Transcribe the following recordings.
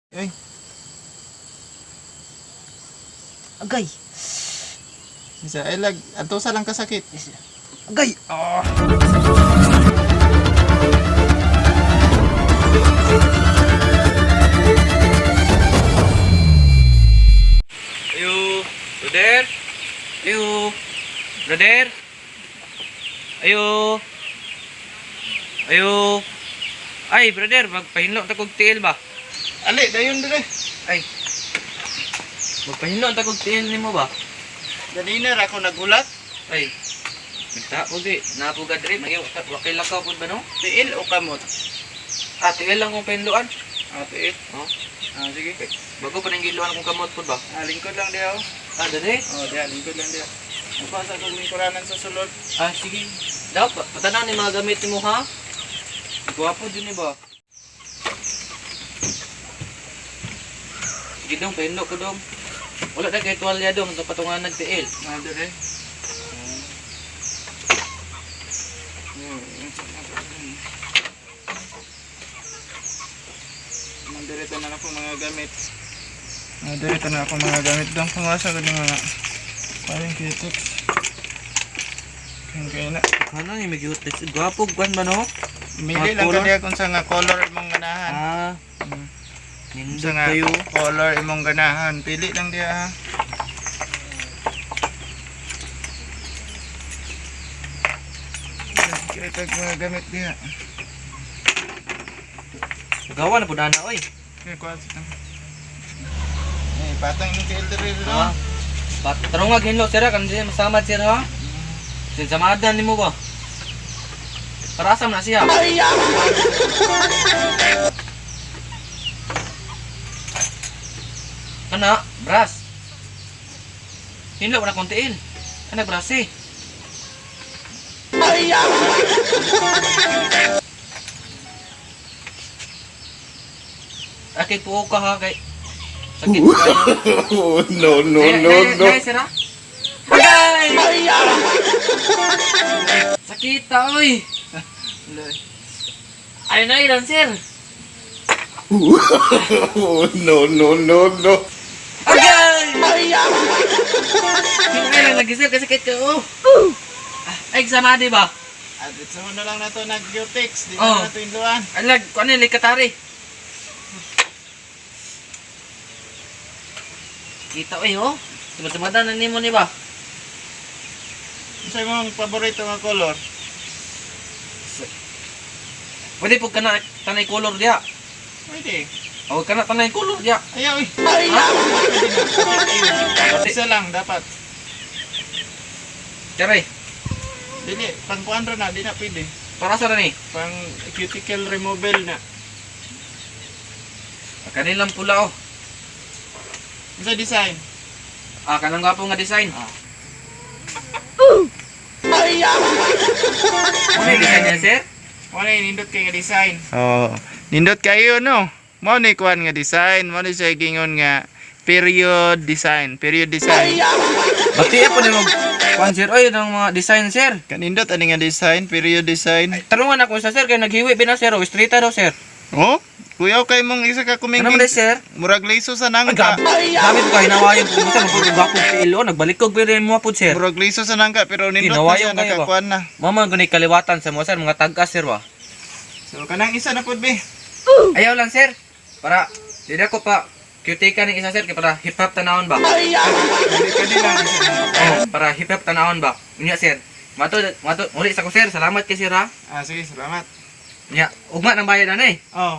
Ay, Agay. isa ay lag antusa lang kasakit. Agay. Ah. Ayo, brother. Ayo, brother. Ayo. Ayo. Ay, brother, magpahinlo ta kog tiil ba? Ali, dayon dire. Ay. Magpahinlo ta kog tiil nimo ba? Ganina ra ako nagulat. Ay. Minta po di, napo ka diri, magyo wakil lakaw pud ba no? Tiil o kamot? Ah, tiil lang kong pahinloan. Ah, tiil. Oh, Ah, sige. bago pa nang giluan kong kamot pud ba? Ah, lingkod lang diha. Oh. Ah, dali. Oh, diha, lingkod lang diha. Upa sa kong lingkuranan sa sulod. Ah, sige. Daw, patanaw ni mga gamit nimo ha? Gwapo din ni ba? Sige dong, pahinlo ko dong. Wala na kay tuwalya dong, sa patungan nagtiil. Ah, dire. Mandirito na ako mga gamit. Mandirito na ako mga gamit. Dong pumasa ko ng mga parang cutex. Kaya na. Ano ni may cutex? Gwapo, gwan ba no? Mili Mga lang color? ka diha kung sa nga color imong ganahan. Ah, Mm. nindot Sa nga kayo. color imong ganahan. Pili lang diha ha. Kaya tag mga gamit diha. Gawa na po na oy. Kaya kuha sa tang. Eh, patang imong kay elder no? Ah. Pat tarong nga hinlo sir, kan di masamad sir ha. Samadan nimo ba? Para asa man na siya? Kana, bras. Hinlo na kong tiil. Ana bras eh. Akay puo ka ha kay sakit kayo. Oh, no, no, no, no. Ay, sir, ha? Agay! Sakit ta, oy! Ay na ilan, sir! Oh, no, no, no, no. Agay! Hindi lang lagi, sir, kasi sakit ka, oh! Ay, sama, di ba? At ito na lang na to nag cutex. Di Oh. na na to inluan. Alag, kung ano yung likatari? Kita, oy, oh! Sumasumada na nimo ni ba? Unsa imong paborito nga color? Pwede po ka na tanay color diya. Pwede. O, ka na tanay color diya. Ayaw eh. Ha? Pwede na. Isa lang dapat. Tiyari, Dili, pang kuan ra na, di na pwede. para sa ni. Pang cuticle removal na. Kanilang pula, oh. Unsa design? Ah, kanang gwapo nga design. Ah. Ano yung design niya, sir? Wala yung nindot kay nga design. Oh, nindot kayo no. Mao ni kuan nga design, mao ni siya gingon nga period design, period design. Bati po ni mag kuan sir, oy, ng mga design, sir. Kanindot ani nga design, period design. Tarungan ako sa sir kay naghiwi bina sir, oh, straight daw sir. Oh, kuya kay mong isa ka Ano man kumingking. day, sir? Murag liso sa Ay, nangka. grabe. Grabe po ka hinawayon po sir, magpuro gwapo kay ilo, nagbalik ko pero mo po sir. Murag liso sa nangka pero nindot na Hinawayon siya kayo ba? nakakuan na. Mama gani kaliwatan sa mo sir, mga tagka sir wa. So kanang isa na pud be. Ayaw lang sir. Para di ako pa cutie ka ning isa sir kay para hip hop tanawon ba. Dili ka din lang isa. Oh, para hip hop tanawon ba. Unya sir. Mato mato uli sa ko sir, salamat kay sir ha. Ah, sige, salamat. Nya, ugma nang bayad ana eh. Oh.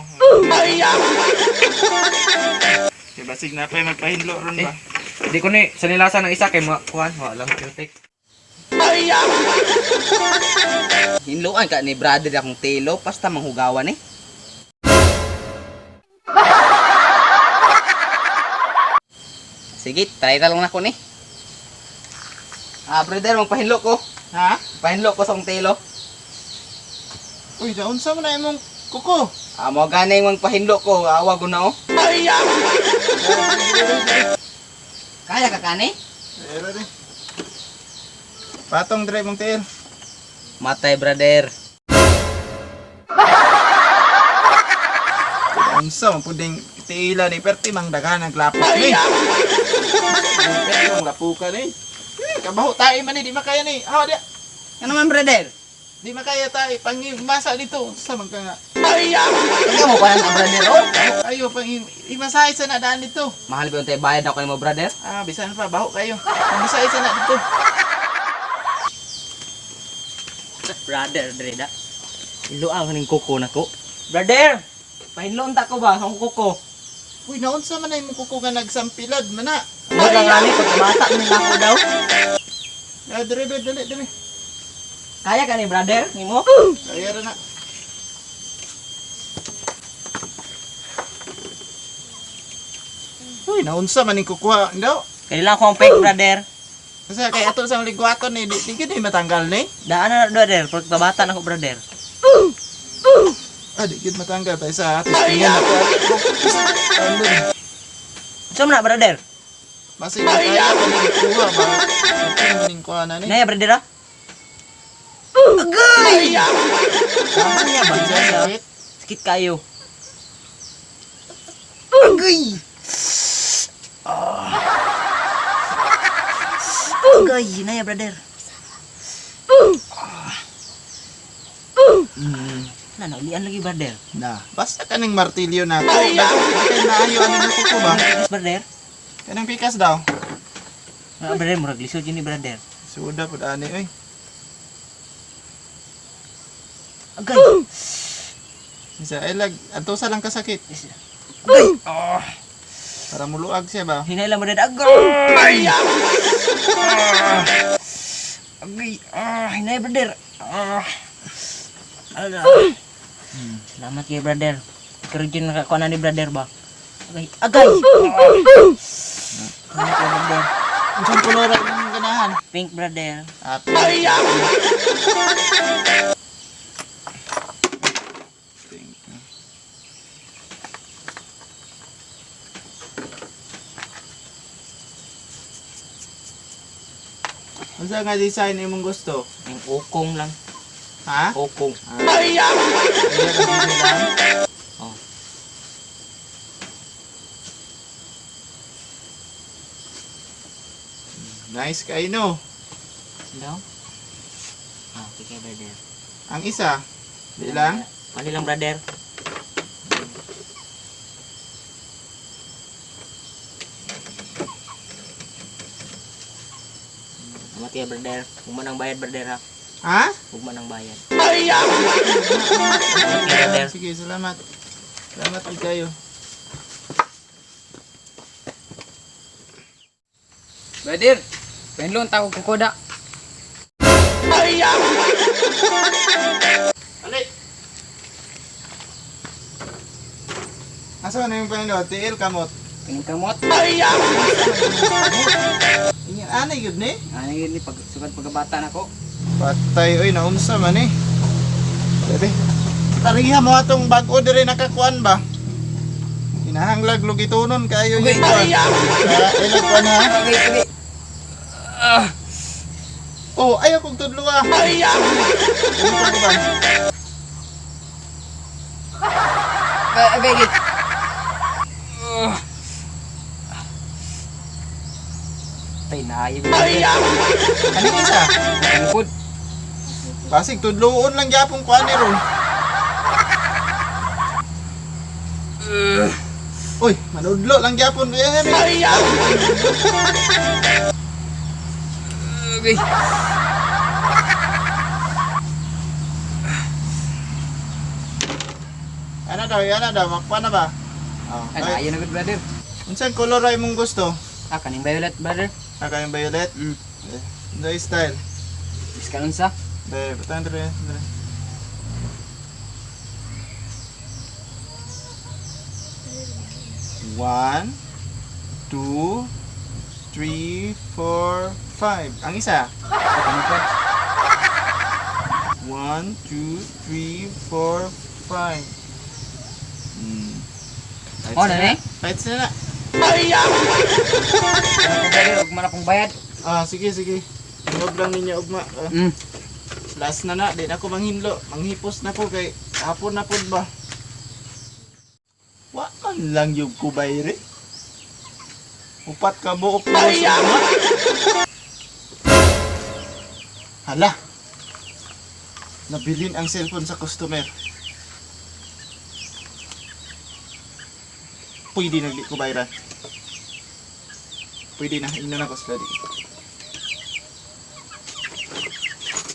Kay basig na pa magpahinlo ron ba. Di ko ni sa nilasa ng isa kay mga kuan, wa lang cutie. Hinluan ka ni brother akong telo, pasta manghugawan eh. Sige, try na lang nako ni. Ah, brother, magpahinlo ko. Ha? Pahinlo ko sa akong telo. Uy, daon sa man na imong kuko. Ah, mo gani magpahinlo ko, awa ko na oh. Kaya ka kani? Pero di. Patong dire mong tiil. Matay, brother. Unsa man puding tiila ni perti mang daghan ang lapok ni. Perti mang lapukan ni. Kabaho tayo man ni, di makaya ni. Ha, di. Ano man, brother? Di makaya tayo pangimasa dito. Sa man ka nga. Ikaw mo pa na, brother, oh. Ayo pang imasahe sa na daan dito. Mahal ba yung tayo bayad ako nimo, brother? Ah, bisan pa baho kayo. Pangmasahe sa na dito. Brother, dre da. Iluang ning kuko nako. Brother, pahinloon ta ko ba akong kuko? Uy, naunsa man ay imong kuko nga nagsampilad man na. Wala lang ani pagkabata ni nako daw. Ah, dire dire dali dali. Kaya ka ni brother nimo? Kaya ra na. Uy, naunsa man ning kukuha daw. Kailangan ko ang fake, brother. Kasi kay ato sa ligwaton ni di gid ni matanggal ni. Daan na brother, pagkabata nako, brother. Ah, di gid matanggal pa isa testingan ako. Ano? Unsa man na, brother? Masig na kaya pa ni kuha ba? Ito ning kuha na ni. Naya, brother ah? Agay! Ano ba? Sakit. Sakit kayo. Agay! Agay, naya, brother. Na, naulian lagi, brother. Na, basta kaning martilyo na ko. Kay maayo ani mo kuko ba? Yes, brother. Kanang pikas daw. Ah, brother, murag lisod yun ni brother. Suda pud ani oy. Agay! Isa ay lag ato sa lang kasakit. Agay! Para muluag siya ba? Hinay lang, brother. Agay! Agay! Ah, hinay, brother. Ah. Ala. Salamat kay brother. Karon dyan nakakuha na ni brother ba? Agay! Agay! Salamat kay brother. Unsang kolor ang imong ganahan? Pink, brother. Ah, pink. Pink. Unsa nga design imong gusto? Yung ukong lang. Ha? Ukong. Kaya ka dili lang? Oh. Nice kay no. Daw? Ah, okay kay brother. Ang isa, di lang. Pali lang, brother. Salamat kay brother. Huwag mo nang bayad, brother, ha. Ha? Huwag mo nang bayad. Salamat kay brother. Sige, salamat. Salamat ulit kayo. Brother, pahinloon ta ko kuko da. Ali. Asa na yung panilo? Tiil kamot. Kaning kamot. Ingat anay yun ni. Ano yun ni pag sugad pagkabata nako. Patay oy naunsa man eh. Bebe. Tariha mo atong bag-o dire nakakuan ba? Kinahanglag lugitunon kaayo yung kuan. Sa ilag kuan ha. Okay, okay. Oh, ayaw kong tudlo ah. Ano pa ba? Okay, okay. Tay naayo. Ano isa? Tungkod. Basig tudloon lang gyapon kuan ni ron. Uy, manudlo lang gyapon. Eh, Okay. Ano daw, yan daw, makpa na ba? Oh, Ay, naayo na good, brother. Unsang color ay mong gusto? Ah, kaning violet, brother. Ah, kayong violet? Eh, unsa style? Biskan unsa? Be, patang dire, dire. One, two, three, four, five. Ang isa. Kaning kwan. One, two, three, four, five. Kahit Oh, sila. na eh? Kahit sila. Brother, ug man akong bayad. Ah, sige, sige. Tingog lang ninyo ugma. Ah, Last na na, di na ako manghinlo. Manghipos na ko kay hapon na pod ba. Wa Man lang yung kubayre. Upat ka buok ko sa mga. Hala. Nabilin ang cellphone sa customer. Pwede na di ko bayran. Pwede na, ingnan ako sila di.